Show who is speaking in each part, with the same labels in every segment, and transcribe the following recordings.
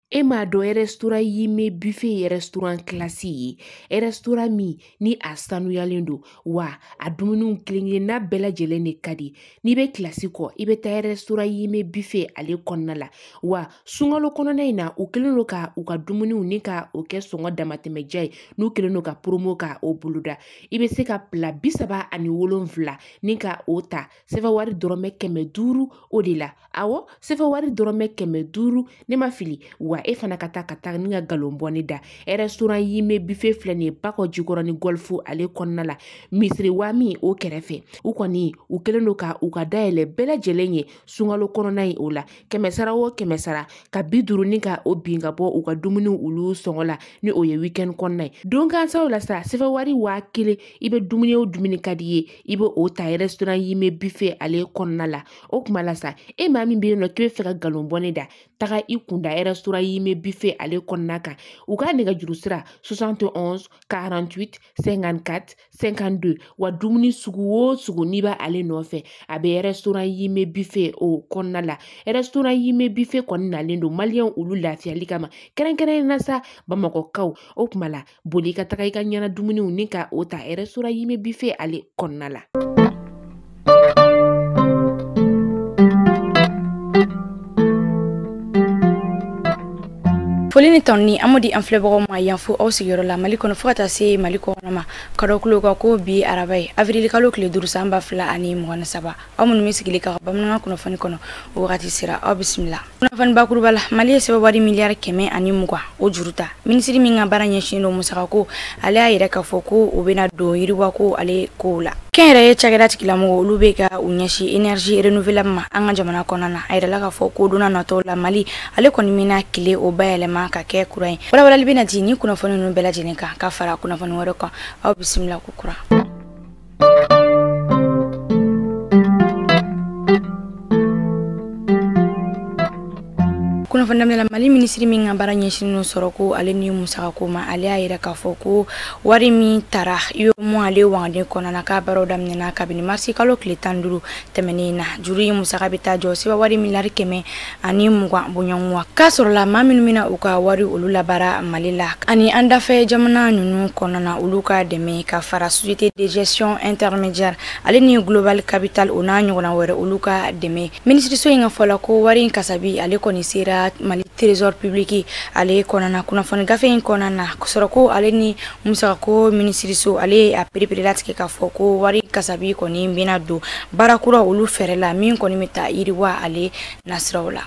Speaker 1: E m'a dɔn restaurant Yime Buffet ye restaurant classe ye, restaurant min ni a sanuyalen don, wa a dumuniw kelen-kelenna bɛɛ lajɛlen de ka di. N'i bɛ kilasi kɔ, i bɛ taa restaurant Yime Buffet ale kɔnɔna la. Wa sunkalo kɔnɔna in na, u kɛlen don ka u ka dumuniw ni ka o kɛ sɔngɔ damatɛmɛja ye, n'u kɛlen don ka promo ka o boloda. I bɛ se ka plat 37 ni ka o ta sɛfɛ wari dɔrɔmɛ 500 o de la. Awɔ, sɛfɛ wari dɔrɔmɛ 500, ne ma fili. Wa e fana ka taa ni ka galon bɔ ne da. Restaurant Yime Buffet filɛ nin ye Bakɔ Jikɔrɔni Golf ale kɔnɔna la, misiri wami o kɛrɛfɛ. U kɔni u kɛlen don ka u ka dayɛlɛ bɛɛ lajɛlen ye sunkalo kɔnɔna in o la. 100 sara o 100 sara ka 50 ni ka o bin ka bɔ u ka dumuniw olu sɔngɔ la, ni o ye weekend kɔnɔna ye. Don gansaw la sa, sɛfɛ wari 1000, i bɛ dumuni o dumuni ka di ye, i bɛ o ta restaurant Yime Buffet ale kɔnɔna la. O kuma la sa, e maa min bɛ yen nɔ k'i bɛ fɛ ka galon bɔ ne da, taga i kunda restaurant Yime Buffet ale kɔnɔna kan. U ka nɛgɛjuru sira 71 48 54 52. Wa dumuni sugu o sugu n'i b'a ale nɔfɛ, a bɛ restaurant Yime Buffet o kɔnɔna la. Restaurant Yime Buffet kɔni nalen don maliyɛnw olu lafiyali kama, kɛrɛnkɛrɛnnenya la sa Bamakɔkaw. O kuma la, boli ka taga i ka ɲɛna dumuniw ni ka o ta restaurant Yime Buffet ale kɔnɔna la.
Speaker 2: Foli ni tɔnni an di an filɛbagaw ma yan fo aw sigiyɔrɔ la Mali kɔnɔ fo ka taa se Mali kɔnɔ ma. Ka kulo kan ko bi araba ye avril kalo tile 5 san 2023. Aw minnu bɛ sigili ka bamanankan kunnafoni kɔnɔ, o wagati sera, aw bisimila. Kunnafoni bakuruba la, Mali ye sɛbɛn wari miliyari 120 o juru ta. Minisiri min ka baara ɲɛsinnen don musakako, ale y'a yɛrɛ k'a fɔ ko o bɛna don yiriwako ale kow la. Kɛnyɛrɛye cakɛda tigilamɔgɔw olu bɛ ka u ɲɛsin énergie renouvelable ma an ka jamana kɔnɔna na. A yirala k'a fɔ ko don nataw la, Mali ale kɔni bɛna tile o bayɛlɛma ka kɛ kuran ye. Walawalali bɛna di ni kunnafoni ninnu bɛɛ lajɛlen kan ka fara kunnafoni wɛrɛ kan. Aw bisimila ko kura. Kunnafoni daminɛ la, Mali minisiri min ka baara ɲɛsinnen don sɔrɔko ale ni musakako ma, ale y'a yira k'a fɔ ko wari min tara UEMOA ale wagande kɔnɔna na, k'a baaraw daminɛna kabini marisi kalo tile 15 tɛmɛnen na. Juru in musaka bɛ taa jɔ sɛbɛn wari miliyari 120 bɔɲɔgɔn. K'a sɔrɔla maa minnu bɛna u ka wari olu labaara Mali la ani an dafɛ jamana ninnu kɔnɔna na, olu ka dɛmɛ ka fara société de gestion intermédiaire ale ni Global Capital o n'a ɲɔgɔnna wɛrɛ olu ka dɛmɛ. Minisiriso in ka fɔ la ko wari in kasabi ale kɔni sera Mali trésor public ale kɔnɔna. Kunnafoni gafe in kɔnɔna na, sɔrɔko ale ni musakako minisiriso ale a pereperelatigɛ k'a fɔ ko wari kasabi kɔni bɛna don baara kura olu fɛɛrɛ la min kɔni bɛ taa yiriwa ale nasiraw la.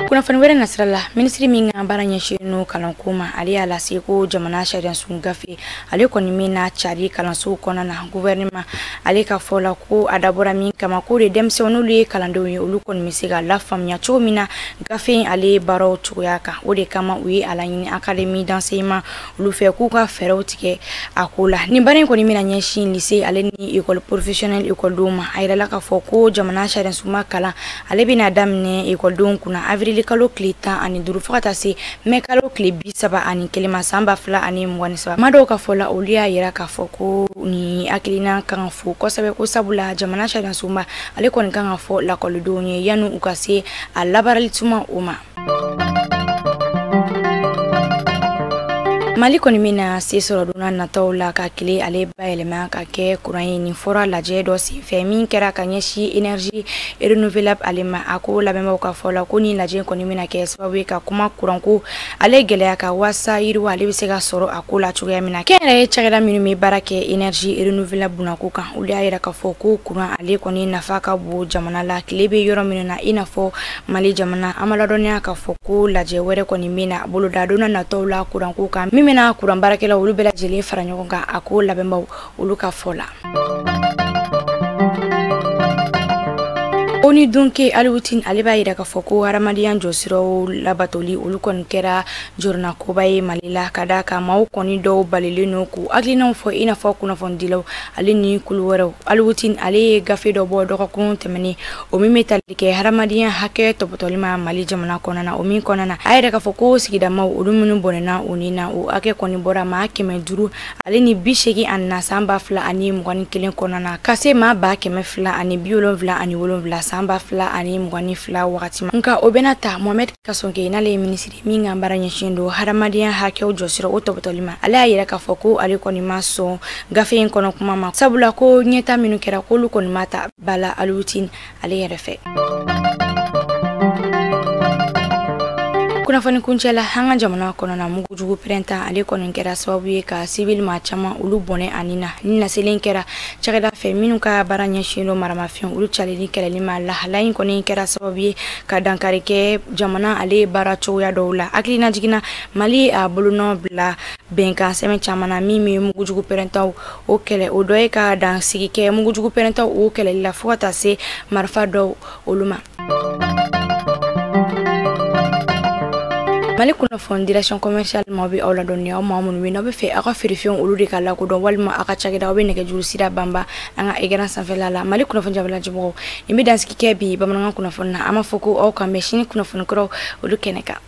Speaker 2: Kunnafoni wɛrɛ nasira la, minisiri min ka baara ɲɛsinnen don kalanko ma, ale y'a lase ko jamana sariyasun gafe ale kɔni bɛna cari kalansow kɔnɔna na. Gouvernement ale ka fɔ la ko a dabɔra min kama, ko de denmisɛnw n'olu ye kalandenw ye, olu kɔni bɛ se ka lafaamuya cogo min na gafe in ale baaraw cogoya kan. O de kama u ye a laɲini académie d'enseignement olu fɛ k'u ka fɛɛrɛw tigɛ a ko la. Nin baara in kɔni bɛna ɲɛsin lycée ale ni école professionnelle écoledenw ma. A yirala k'a fɔ ko jamana sariyasunba kalan ale bɛna daminɛ écoledenw kunna avril kalo tile 15 fo ka taa se mɛ kalo tile 31 ma san 2023. Maa dɔw ka fɔ la, olu y'a yira k'a fɔ ko nin hakilina kan ka fo kosɛbɛ, ko sabula jamana sariyasunba ale kɔni kan ka fɔ lakɔlidenw ye yanni u ka se a labaarali tuma o ma. Mali kɔni bɛna se sɔrɔ don nataw la ka tile ale bayɛlɛma ka kɛ kuran ye. Nin fɔra lajɛ dɔ senfɛ min kɛra ka ɲɛsin énergie renouvelable ale ma. A ko labɛnbaaw ka fɔ la ko nin lajɛ kɔni bɛna kɛ sababu ye ka kuma kuranko ale gɛlɛya ka waasa yiriwa ale bɛ se ka sɔrɔ a ko la cogoya min na. Kɛnyɛrɛye cakɛda minnu bɛ baara kɛ énergie renouvelable bunako kan, olu y'a yira k'a fɔ ko kuran ale kɔni nafa ka bon jamana la tile bɛ yɔrɔ minnu na, i n'a fɔ Mali jamana. An ma ladɔnniya k'a fɔ ko lajɛ wɛrɛ kɔni bɛna boloda don nataw la kuranko kan, min bɛna kuran baarakɛlaw olu bɛɛ lajɛlen fara ɲɔgɔn kan, a ko labɛnbaw olu ka fɔ la. Oni Dunke Aliwutin ale b'a yira k'a fɔ ko hadamadenya jɔsiraw labatoli olu kɔni kɛra jɔrɔnakoba ye Mali la, ka d'a kan maaw kɔni dɔw balilen don k'u hakilinaw fɔ i n'a fɔ kunnafonidilaw ale ni kulu wɛrɛw. Aliwutin ale ye gafe dɔ bɔ dɔgɔkun tɛmɛnen, o min bɛ tali kɛ hadamadenya hakɛ tɔpɔtɔli ma Mali jamana kɔnɔna na. O min kɔnɔna na, a yɛrɛ k'a fɔ ko sigidamaw olu minnu bɔnɛna u ni na, o hakɛ kɔni bɔra maa 584 san 2021 kɔnɔna na ka se maa 277 san san 2022 wagati ma. Nka o bɛna ta Mohamed Kassogué, n'ale ye minisiri min ka baara ɲɛsin don hadamadenya hakɛw jɔsira o tɔbɔtɔli ma, ale y'a yira k'a fɔ ko ale kɔni ma sɔn gafe in kɔnɔ kuma ma, sabula ko ɲɛta minnu kɛra k'olu kɔni ma ta ba la Alioune ale yɛrɛ fɛ. Kunnafoni kuncɛ la, an ka jamana kɔnɔna mugujugu pɛrɛnta ale kɔni kɛra sababu ye ka civil maa caman olu bɔnɛ ani na. Ni laseli kɛra cakɛda fɛ minnu ka baara ɲɛsin don maramafɛn olu calili kɛlɛli ma, lahala in kɔni kɛra sababu ye ka dankari kɛ jamana ale baara cogoya dɔw la. Hakilina jiginna, Mali a bolonɔ bila bɛnkan sɛbɛn caman na min bɛ mugujugu pɛrɛntaw o kɛlɛ. O dɔ ye ka dansigi kɛ mugujugu pɛrɛntaw o kɛlɛli la fo ka taa se marifa dɔw olu ma. Mali kunnafoni direction commerciale maaw bɛ aw ladɔnniya, aw maa minnu bɛ n'aw bɛ fɛ aw ka feerefɛnw olu de ka lakodɔn walima aw ka cakɛda, aw bɛ nɛgɛjuru sira banba an ka écran sanfɛla la. Mali kunnafoni jabalajɛmɔgɔw, nin bɛ dansigi kɛ bi bamanankan kunnafoni na. An b'a fɔ ko aw kan bɛn sini kunnafoni kuraw olu kɛnɛ kan.